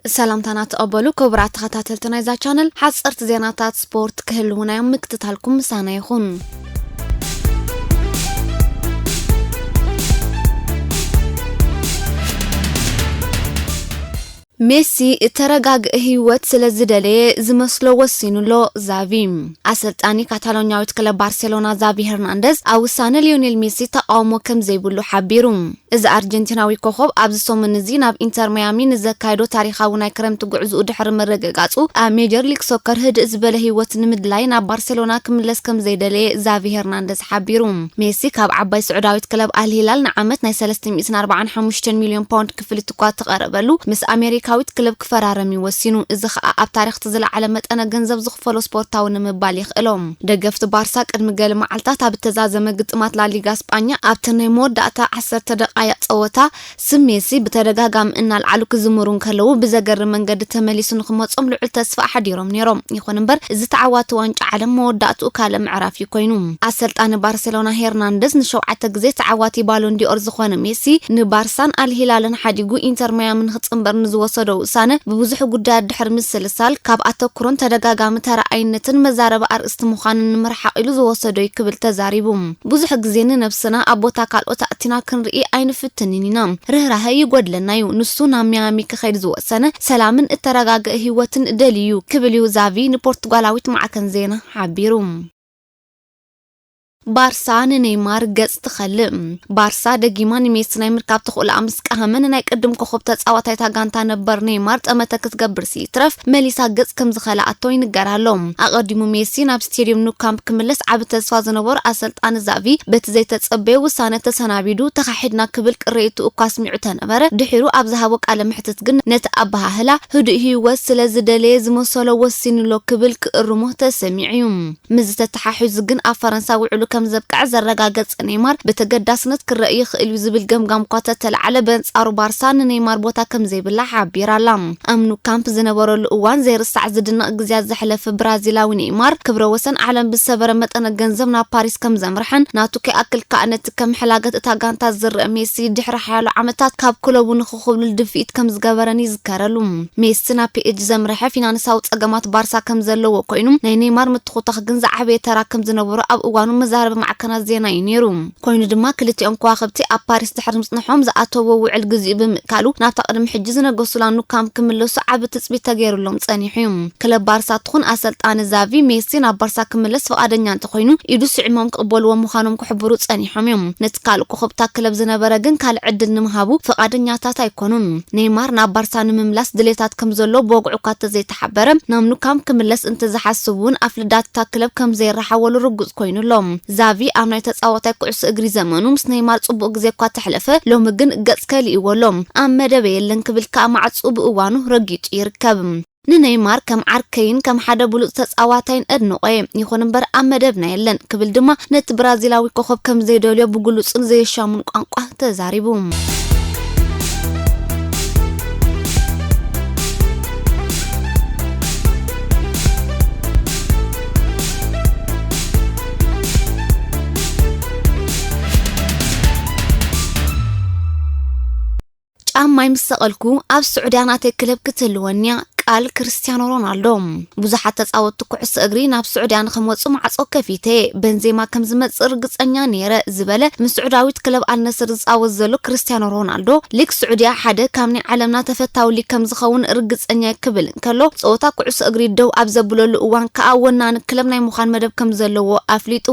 ሰላምታና ተቐበሉ ክቡራት ተኸታተልቲ ናይዛ ቻነል። ሓፀርቲ ዜናታት ስፖርት ክህልውና እዮም፣ ምክትታልኩም ምሳና ይኹን። ሜሲ እተረጋግእ ህይወት ስለ ዝደለየ ዝመስሎ ወሲኑ ኣሎ። ዛቪ። ኣሰልጣኒ ካታሎኛዊት ክለብ ባርሴሎና ዛቪ ሄርናንደዝ ኣብ ውሳነ ሊዮኔል ሜሲ ተቃውሞ ከም ዘይብሉ ሓቢሩ። እዚ ኣርጀንቲናዊ ኮኸብ ኣብዚ ሰሙን እዚ ናብ ኢንተር ማያሚ ንዘካየዶ ታሪኻዊ ናይ ክረምቲ ጉዕዝኡ ድሕሪ ምርግጋጹ፣ ኣብ ሜጀር ሊግ ሶከር ህድእ ዝበለ ህይወት ንምድላይ ናብ ባርሴሎና ክምለስ ከም ዘይደለየ ዛቪ ሄርናንደዝ ሓቢሩ። ሜሲ ካብ ዓባይ ስዑዳዊት ክለብ ኣልሂላል ንዓመት ናይ ሰለስተ ሚእትን ኣርባዓን ሓሙሽተን ሚልዮን ፓውንድ ክፍሊት እኳ ተቐረበሉ፣ ምስ ኣሜሪካዊት ክለብ ክፈራረም እዩ ወሲኑ። እዚ ኸኣ ኣብ ታሪኽ እቲ ዝለዓለ መጠነ ገንዘብ ዝኽፈሎ ስፖርታዊ ንምባል የኽእሎ። ደገፍቲ ባርሳ ቅድሚ ገለ መዓልታት ኣብ እተዛዘመ ግጥማት ላሊጋ ስጳኛ ኣብተን ናይ መወዳእታ ዓሰርተ ደቓይቕ ጸወታ ስም ሜሲ ብተደጋጋሚ እናልዓሉ ክዝምሩ እንከለዉ፣ ብዘገርም መንገዲ ተመሊሱ ንኽመጾም ልዑል ተስፋ ኣሕዲሮም ነይሮም። ይኹን እምበር፣ እዚ ተዓዋቲ ዋንጫ ዓለም መወዳእትኡ ካልእ ምዕራፍ እዩ ኮይኑ። ኣሰልጣኒ ባርሴሎና ሄርናንደዝ ንሸውዓተ ግዜ ተዓዋቲ ባሎን ዲኦር ዝኾነ ሜሲ፣ ንባርሳን ኣልሂላልን ሓዲጉ ኢንተር ማያሚ ንኽጽንበር ንዝወሰዶ ውሳነ ብብዙሕ ጉዳያት ድሕሪ ምስልሳል፣ ካብ ኣተኩሮን ተደጋጋሚ ተረኣይነትን መዛረቢ ኣርእስቲ ምዃንን ንምርሓቕ ኢሉ ዝወሰዶ እዩ ክብል ተዛሪቡ። ብዙሕ ግዜ ንነብስና ኣብ ቦታ ካልኦት ኣእቲና ክንርኢ ኣይንፍትንን ኢና። ርህራሀ ይጎድለና እዩ። ንሱ ናብ ሚያሚ ክኸይድ ዝወሰነ፣ ሰላምን እተረጋገአ ህይወትን ደልዩ እዩ ክብል እዩ ዛቪ ንፖርቱጋላዊት ማዕከን ዜና ሓቢሩ። ባርሳ ንኔይማር ገጽ ትኸልእ። ባርሳ ደጊማ ንሜሲ ናይ ምርካብ ተኽእሎኣ ምስ ቀሃመ፣ ንናይ ቅድም ኮኸብ ተጻዋታይ እታ ጋንታ ነበር ኔይማር ጠመተ ክትገብርሲ ይትረፍ መሊሳ ገጽ ከም ዝኸልኣቶ ይንገር ኣሎ። ኣቐዲሙ ሜሲ ናብ ስቴድዮም ኑ ካምፕ ክምለስ ዓቢ ተስፋ ዝነበሮ ኣሰልጣኒ ዛቪ፣ በቲ ዘይተጸበየ ውሳነ ተሰናቢዱ፣ ተኻሒድና ክብል ቅሬቱ እኳ ኣስሚዑ ተነበረ። ድሒሩ ኣብ ዝሃቦ ቃለ መሕትት ግን ነቲ ኣበሃህላ ህዱእ ህይወት ስለ ዝደለየ ዝመሰሎ ወሲኑ ኣሎ ክብል ክእርሞ ተሰሚዑ እዩ። ምስዚ ተተሓሒዙ ግን ኣብ ፈረንሳ ውዕሉ ከም ዘብቅዐ ዘረጋገጸ ኔይማር፣ ብተገዳስነት ክረአ ይኽእል እዩ ዝብል ገምጋም እኳ ተተለዓለ፣ በንጻሩ ባርሳ ንኔይማር ቦታ ከም ዘይብላ ሓቢራ ኣላ። ኣብ ኑ ካምፕ ዝነበረሉ እዋን ዘይርሳዕ ዝድነቕ ግዜያት ዘሕለፈ ብራዚላዊ ኔይማር፣ ክብረ ወሰን ዓለም ብዝሰበረ መጠነ ገንዘብ ናብ ፓሪስ ከም ዘምርሐን፣ ናቱ ከይኣክል ከኣ ነቲ ከም ሕላገት እታ ጋንታ ዝረአ ሜሲ ድሕሪ ሓያሎ ዓመታት ካብ ክለቡ ንኽኹብልል ድፍኢት ከም ዝገበረን ይዝከረሉ። ሜሲ ናብ ፒ ኤስ ጂ ዘምርሐ ፊናንሳዊ ጸገማት ባርሳ ከም ዘለዎ ኮይኑ፣ ናይ ኔይማር ምትኹታኽ ግን ዝዓበየ ተራ ከም ዝነበሮ ኣብ እዋኑ መዛረቢ ማዕከናት ዜና እዩ ነይሩ። ኮይኑ ድማ፣ ክልቲኦም ከዋኽብቲ ኣብ ፓሪስ ድሕሪ ምጽንሖም፣ ዝኣተዎ ውዕል ግዚኡ ብምእካሉ፣ ናብታ ቅድሚ ሕጂ ዝነገሱላ ኑ ካምፕ ክምለሱ ዓቢ ትጽቢት ተገይሩሎም ጸኒሑ እዩ። ክለብ ባርሳ ትኹን ኣሰልጣኒ ዛቪ፣ ሜሲ ናብ ባርሳ ክምለስ ፍቓደኛ እንተኾይኑ፣ ኢዱ ስዒሞም ክቕበልዎ ምዃኖም ክሕብሩ ጸኒሖም እዮም። ነቲ ካልእ ኮኸብ እታ ክለብ ዝነበረ ግን ካልእ ዕድል ንምሃቡ ፍቓደኛታት ኣይኮኑን። ኔይማር ናብ ባርሳ ንምምላስ ድሌታት ከም ዘሎ ብወግዑ እኳ እንተዘይተሓበረ፣ ናብ ኑ ካምፕ ክምለስ እንተዝሓስብ እውን ኣፍ ልዳት እታ ክለብ ከም ዘይረሓወሉ ርጉጽ ኮይኑ ኣሎ። ዛቪ ኣብ ናይ ተጻዋታይ ኩዕሶ እግሪ ዘመኑ ምስ ኔይማር ጽቡቕ ግዜ እኳ ተሕለፈ፣ ሎሚ ግን ገጽ ከሊእዎ ኣሎ። ኣብ መደበ የለን ክብል ከኣ ማዕጹ ብእዋኑ ረጊጹ ይርከብ። ንኔይማር ከም ዓርከይን ከም ሓደ ብሉጽ ተጻዋታይን ኣድንቖ እየ። ይኹን እምበር ኣብ መደብና የለን ክብል ድማ ነቲ ብራዚላዊ ኮኸብ ከም ዘይደልዮ ብግሉጽን ዘየሻሙን ቋንቋ ተዛሪቡ። ጫማይ ምስ ሰቐልኩ ኣብ ስዑድያ ናተይ ክለብ ክትህልወኒ እያ፣ ቃል ክርስትያኖ ሮናልዶ። ብዙሓት ተጻወትቲ ኩዕሶ እግሪ ናብ ስዑድያ ንኽመጹ ማዕጾ ከፊተ፣ በንዜማ ከም ዝመጽእ ርግጸኛ ነይረ ዝበለ ምስ ስዑዳዊት ክለብ ኣልነስር ዝጻወት ዘሎ ክርስትያኖ ሮናልዶ፣ ሊግ ስዑድያ ሓደ ካብ ናይ ዓለምና ተፈታዊ ሊግ ከም ዝኸውን ርግጸኛ እየ ክብል እንከሎ፣ ጸወታ ኩዕሶ እግሪ ደው ኣብ ዘብለሉ እዋን ከኣ ወናኒ ክለብ ናይ ምዃን መደብ ከም ዘለዎ ኣፍሊጡ።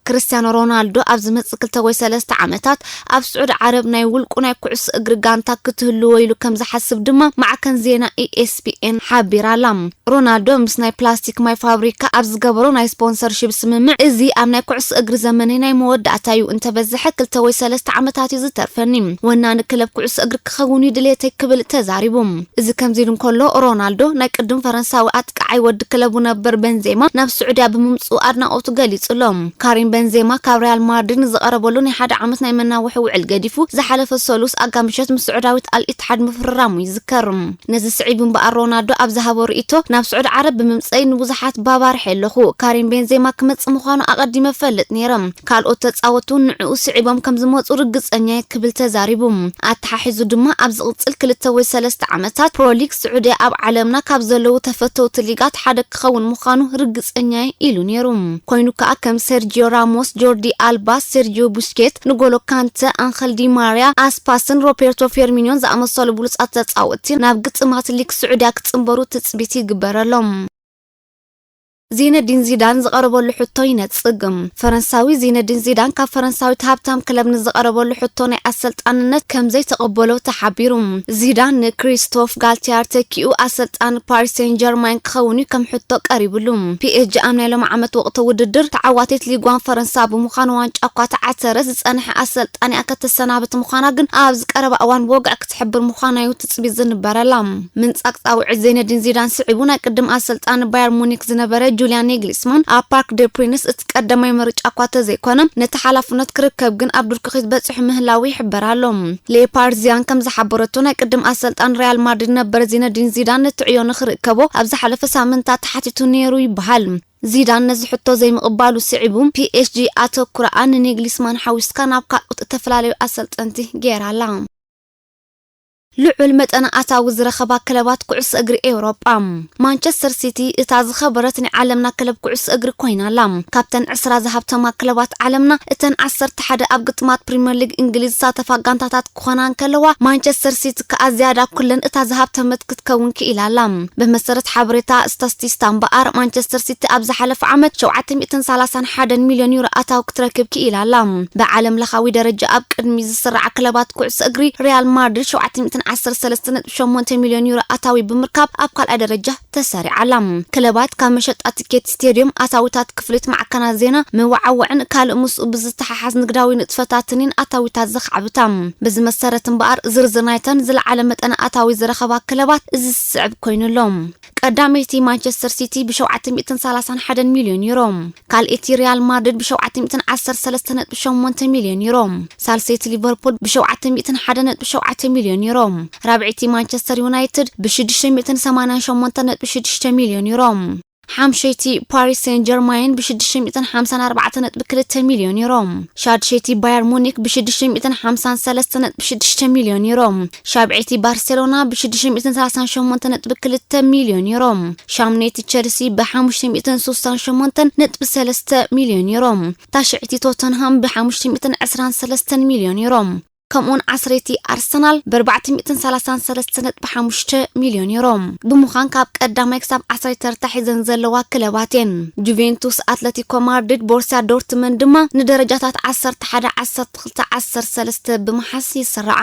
ክርስትያኖ ሮናልዶ ኣብ ዝመጽእ ክልተ ወይ ሰለስተ ዓመታት ኣብ ስዑዲ ዓረብ ናይ ውልቁ ናይ ኩዕሶ እግሪ ጋንታ ክትህልዎ ኢሉ ከም ዝሓስብ ድማ ማዕከን ዜና ኢ ኤስ ፒ ኤን ሓቢራ ኣላ። ሮናልዶ ምስ ናይ ፕላስቲክ ማይ ፋብሪካ ኣብ ዝገበሮ ናይ ስፖንሰርሺፕ ስምምዕ፣ "እዚ ኣብ ናይ ኩዕሶ እግሪ ዘመነይ ናይ መወዳእታ እዩ፣ እንተበዝሐ ክልተ ወይ ሰለስተ ዓመታት እዩ ዝተርፈኒ። ወናኒ ክለብ ኩዕሶ እግሪ ክኸውን እዩ ድሌተይ" ክብል ተዛሪቡ። እዚ ከምዚ ኢሉ እንከሎ፣ ሮናልዶ ናይ ቅድም ፈረንሳዊ ኣጥቃዓይ ወዲ ክለቡ ነበር በንዜማ ናብ ስዑድያ ብምምጽኡ ኣድናቖቱ ገሊጹ ኣሎ። ካሪም ቤንዜማ ካብ ሪያል ማድሪድ ንዝቐረበሉ ናይ ሓደ ዓመት ናይ መናውሒ ውዕል ገዲፉ፣ ዝሓለፈ ሰሉስ ኣጋምሸት ምስ ስዑዳዊት ኣል ኢትሓድ ምፍርራሙ ይዝከር። ነዚ ስዒቡ እምበኣር፣ ሮናልዶ ኣብ ዝሃቦ ርእይቶ፣ ናብ ስዑዲ ዓረብ ብምምጸይ ንብዙሓት ባባርሐ ኣለኹ። ካሪም ቤንዜማ ክመጽእ ምዃኑ ኣቐዲመ እፈልጥ ነይረ። ካልኦት ተጻወቱ ንዕኡ ስዒቦም ከም ዝመጹ ርግጸኛ እየ ክብል ተዛሪቡ። ኣተሓሒዙ ድማ፣ ኣብ ዝቕጽል ክልተ ወይ ሰለስተ ዓመታት ፕሮ ሊግ ስዑድያ ኣብ ዓለምና ካብ ዘለዉ ተፈተውቲ ሊጋት ሓደ ክኸውን ምዃኑ ርግጸኛ እየ ኢሉ ነይሩ። ኮይኑ ከኣ፣ ከም ሴርጂዮ ራሞስ፣ ጆርዲ ኣልባ፣ ሴርጂዮ ቡስኬት፣ ንጎሎ ካንተ፣ ኣንኸል ዲ ማርያ፣ ኣስፓስን ሮቤርቶ ፌርሚኒዮን ዝኣመሰሉ ብሉጻት ተጻወትቲ ናብ ግጥማት ሊግ ስዑድያ ክጽንበሩ ትጽቢት ይግበረሎም። ዚነዲን ዚዳን ዝቐረበሉ ሕቶ ይነጽግ። ፈረንሳዊ ዚነዲን ዚዳን ካብ ፈረንሳዊት ሃብታም ክለብ ንዝቐረበሉ ሕቶ ናይ ኣሰልጣንነት ከም ዘይተቐበሎ ተሓቢሩ። ዚዳን ንክሪስቶፍ ጋልቲያር ተኪኡ ኣሰልጣን ፓሪስ ሴን ጀርማን ክኸውን እዩ ከም ሕቶ ቀሪብሉ። ፒኤስጂ ኣብ ናይ ሎሚ ዓመት ወቕቲ ውድድር ተዓዋቲት ሊጓን ፈረንሳ ብምዃን ዋንጫ እኳ ተዓተረ ዝጸንሐ ኣሰልጣኒኣ ከተሰናብት ምዃና ግን ኣብዚ ቀረባ እዋን ብወግዒ ክትሕብር ምዃና እዩ ትጽቢት ዝንበረላ። ምንጻግ ጻውዒት ዜነዲን ዚዳን ስዒቡ ናይ ቅድም ኣሰልጣኒ ባየር ሙኒክ ዝነበረ ጁልያን ኔግሊስማን ኣብ ፓርክ ደ ፕሪንስ እቲ ቀዳማይ ምርጫ እኳ ተዘይኮነ፣ ነቲ ሓላፍነት ክርከብ ግን ኣብ ዱር ክኺት በጺሑ ምህላዉ ይሕበር ኣሎ። ሌፓርዚያን ከም ዝሓበረቶ፣ ናይ ቅድም ኣሰልጣን ሪያል ማድሪድ ነበር ዚነዲን ዚዳን ነቲ ዕዮ ንኽርከቦ ኣብ ዝሓለፈ ሳምንታት ተሓቲቱ ነይሩ ይበሃል። ዚዳን ነዚ ሕቶ ዘይምቕባሉ ስዒቡ፣ ፒኤስጂ ኣተኩራኣ ንኔግሊስማን ሓዊስካ ናብ ካልኦት እተፈላለዩ ኣሰልጠንቲ ገይራ ኣላ። ልዑል መጠነ ኣታዊ ዝረኸባ ክለባት ኩዕሶ እግሪ ኤውሮጳ። ማንቸስተር ሲቲ እታ ዝኸበረት ናይ ዓለምና ክለብ ኩዕሶ እግሪ ኮይና ኣላ። ካብተን ዕስራ ዝሃብተማ ክለባት ዓለምና፣ እተን ዓሰርተ ሓደ ኣብ ግጥማት ፕሪምየር ሊግ እንግሊዝ ዝሳተፋ ጋንታታት ክኾና እንከለዋ፣ ማንቸስተር ሲቲ ከኣ ዝያዳ ኩለን እታ ዝሃብተመት ክትከውን ክኢላ ኣላ። ብመሰረት ሓበሬታ ስታስቲስታ እምበኣር፣ ማንቸስተር ሲቲ ኣብ ዝሓለፈ ዓመት ሸውዓተ ሚእትን ሰላሳን ሓደን ሚልዮን ዩሮ ኣታዊ ክትረክብ ክኢላ ኣላ። ብዓለም ለኻዊ ደረጃ ኣብ ቅድሚ ዝስራዓ ክለባት ኩዕሶ እግሪ፣ ሪያል ማድሪድ ሸውዓተ ሚእትን ዓሰርተ ሰለስተ ነጥቢ ሸሞንተ ሚልዮን ዩሮ ኣታዊ ብምርካብ ኣብ ካልኣይ ደረጃ ተሰሪዓ ኣላ። ክለባት ካብ መሸጣ ትኬት፣ ስቴድዮም፣ ኣታዊታት ክፍሊት፣ ማዕከናት ዜና፣ መወዓውዕን ካልእ ምስኡ ብዝተሓሓዝ ንግዳዊ ንጥፈታትን እየን ኣታዊታት ዘኻዕብታ። በዚ መሰረት እምበኣር፣ ዝርዝር ናይተን ዝለዓለ መጠነ ኣታዊ ዝረኸባ ክለባት እዚ ዝስዕብ ኮይኑ ኣሎ። ቀዳመይቲ ማንቸስተር ሲቲ ብሸውዓተ ሚእትን ሰላሳን ሓደን ሚልዮን ዩሮ፣ ካልኣይቲ ሪያል ማድሪድ ብሸውዓተ ሚእትን ዓሰርተ ሰለስተ ነጥቢ ሸሞንተ ሚልዮን ዩሮ፣ ሳልሰይቲ ሊቨርፑል ብሸውዓተ ሚእትን ሓደ ነጥቢ ሸውዓተ ሚልዮን ዩሮ፣ ራብዐይቲ ማንቸስተር ዩናይትድ ብሽዱሽተ ሚእትን ሰማንያን ሸሞንተ ነጥቢ ሽዱሽተ ሚልዮን ዩሮ፣ ሓምሸይቲ ፓሪስ ሴን ጀርማይን ብሽዱሽተ ሚእትን ሓምሳን ኣርባዕተ ነጥቢ ክልተ ሚልዮን ዩሮ፣ ሻድሸይቲ ባየር ሙኒክ ብሽዱሽተ ሚእትን ሓምሳን ሰለስተ ነጥቢ ሽዱሽተ ሚልዮን ዩሮ፣ ሻብዐይቲ ባርሴሎና ብሽዱሽተ ሚእትን ሰላሳን ሸሞንተ ነጥቢ ክልተ ሚልዮን ዩሮ፣ ሻምነይቲ ቸልሲ ብሓሙሽተ ሚእትን ስሳን ሸሞንተን ነጥቢ ሰለስተ ሚልዮን ዩሮ፣ ታሽዐይቲ ቶተንሃም ብሓሙሽተ ሚእትን ዕስራን ሰለስተን ሚልዮን ዩሮ፣ ከምኡውን ዓስረይቲ ኣርሰናል ብኣርባዕተ ሚእትን ሰላሳን ሰለስተ ነጥቢ ሓሙሽተ ሚልዮን ዩሮ ብምዃን ካብ ቀዳማይ ክሳብ ዓስራይ ተርታ ሒዘን ዘለዋ ክለባት እየን። ጁቬንቱስ፣ ኣትለቲኮ ማድሪድ፣ ቦርሲያ ዶርትመንድ ድማ ንደረጃታት ዓሰርተ ሓደ፣ ዓሰርተ ክልተ፣ ዓሰርተ ሰለስተ ብምሓዝ ይስርዓ።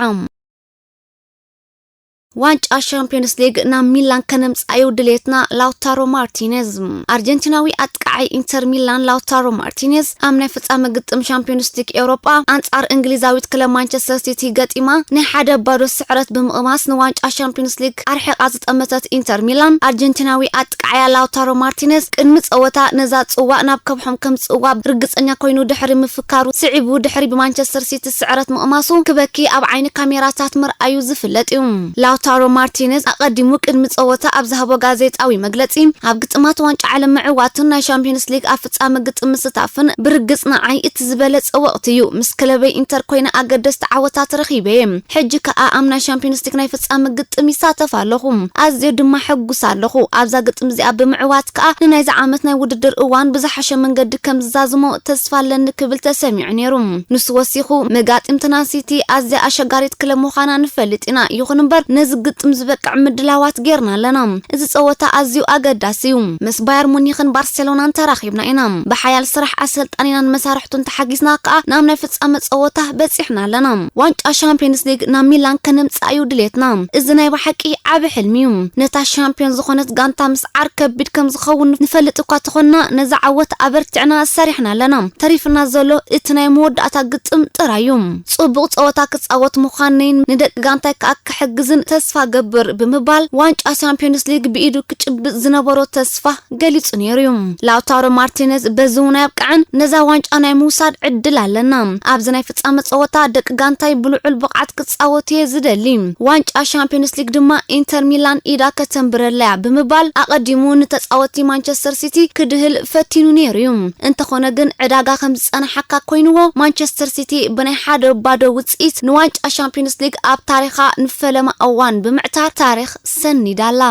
ዋንጫ ሻምፒዮንስ ሊግ ናብ ሚላን ከነምጽኣዩ ድሌትና፣ ላውታሮ ማርቲኔዝ። ኣርጀንቲናዊ ኣጥቃዓይ ኢንተር ሚላን ላውታሮ ማርቲኔዝ ኣብ ናይ ፍጻመ ግጥም ሻምፒዮንስ ሊግ ኤውሮጳ ኣንጻር እንግሊዛዊት ክለብ ማንቸስተር ሲቲ ገጢማ ናይ ሓደ ባዶ ስዕረት ብምቕማስ ንዋንጫ ሻምፒዮንስ ሊግ ኣርሒቓ ዝጠመተት ኢንተር ሚላን፣ ኣርጀንቲናዊ ኣጥቃዓያ ላውታሮ ማርቲኔዝ ቅድሚ ጸወታ ነዛ ጽዋእ ናብ ከብሖም ከምጽእዋ ርግጸኛ ኮይኑ ድሕሪ ምፍካሩ ስዒቡ፣ ድሕሪ ብማንቸስተር ሲቲ ስዕረት ምቕማሱ ክበኪ ኣብ ዓይኒ ካሜራታት ምርኣዩ ዝፍለጥ እዩ። ላውታሮ ማርቲኔዝ ኣቐዲሙ ቅድሚ ጸወታ ኣብ ዝሃቦ ጋዜጣዊ መግለጺ፣ ኣብ ግጥማት ዋንጫ ዓለም ምዕዋትን ናይ ሻምፒዮንስ ሊግ ኣብ ፍጻመ ግጥም ምስታፍን ብርግጽ ንዓይ እቲ ዝበለጸ ወቕቲ እዩ። ምስ ክለበይ ኢንተር ኮይነ ኣገደስቲ ዓወታት ረኺበ እየ። ሕጂ ከኣ ኣብ ናይ ሻምፒዮንስ ሊግ ናይ ፍጻመ ግጥም ይሳተፍ ኣለኹ። ኣዝየ ድማ ሕጉስ ኣለኹ። ኣብዛ ግጥም እዚኣ ብምዕዋት ከኣ ንናይዚ ዓመት ናይ ውድድር እዋን ብዝሓሸ መንገዲ ከም ዝዛዝሞ ተስፋ ኣለኒ ክብል ተሰሚዑ ነይሩ። ንሱ ወሲኹ፣ መጋጢምትና ሲቲ ኣዝያ ኣሸጋሪት ክለብ ምዃና ንፈልጥ ኢና። ይኹን እምበር፣ ነዚ ግጥም ዝበቅዕ ምድላዋት ጌርና ኣለና። እዚ ጸወታ ኣዝዩ ኣገዳሲ እዩ። ምስ ባየር ሙኒኽን ባርሴሎናን ተራኺብና ኢና። ብሓያል ስራሕ ኣሰልጣኒና ንመሳርሕቱን ተሓጊዝና ከኣ ናብ ናይ ፍጻመ ጸወታ በጺሕና ኣለና። ዋንጫ ሻምፒዮንስ ሊግ ናብ ሚላን ከነምጽኣዩ ድሌትና። እዚ ናይ ብሓቂ ዓቢ ሕልሚ እዩ። ነታ ሻምፒዮን ዝኾነት ጋንታ ምስዓር ከቢድ ከም ዝኸውን ንፈልጥ እኳ ተኾንና፣ ነዚ ዓወት ኣበርቲዕና ሰሪሕና ኣለና። ተሪፍና ዘሎ እቲ ናይ መወዳእታ ግጥም ጥራይ እዩ። ጽቡቕ ጸወታ ክጻወት ምዃነይን ንደቂ ጋንታይ ከኣ ክሕግዝን ተስፋ ገብር ብምባል ዋንጫ ሻምፒዮንስ ሊግ ብኢዱ ክጭብጥ ዝነበሮ ተስፋ ገሊጹ ነይሩ እዩ። ላውታሮ ማርቲነዝ በዚ እውን ኣየብቅዐን፣ ነዛ ዋንጫ ናይ ምውሳድ ዕድል ኣለና። ኣብዚ ናይ ፍጻመ ጸወታ ደቂ ጋንታይ ብልዑል ብቕዓት ክጻወቱ እየ ዝደሊ። ዋንጫ ሻምፒዮንስ ሊግ ድማ ኢንተር ሚላን ኢዳ ከተንብረላ እያ ብምባል ኣቐዲሙ ንተጻወቲ ማንቸስተር ሲቲ ክድህል ፈቲኑ ነይሩ እዩ። እንተኾነ ግን ዕዳጋ ከም ዝጸናሓካ ኮይንዎ ማንቸስተር ሲቲ ብናይ ሓደ ባዶ ውጽኢት ንዋንጫ ሻምፒዮንስ ሊግ ኣብ ታሪኻ ንፈለማ እዋን ብምዕታር ታሪኽ ሰኒዳ ኣላ።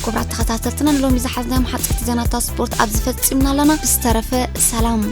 ክቡራት ተኸታተልትና ንሎሚ ዝሓዝናዮም ሓፀርቲ ዜናታት ስፖርት ኣብዚ ፈጺምና ኣለና። ብዝተረፈ ሰላም።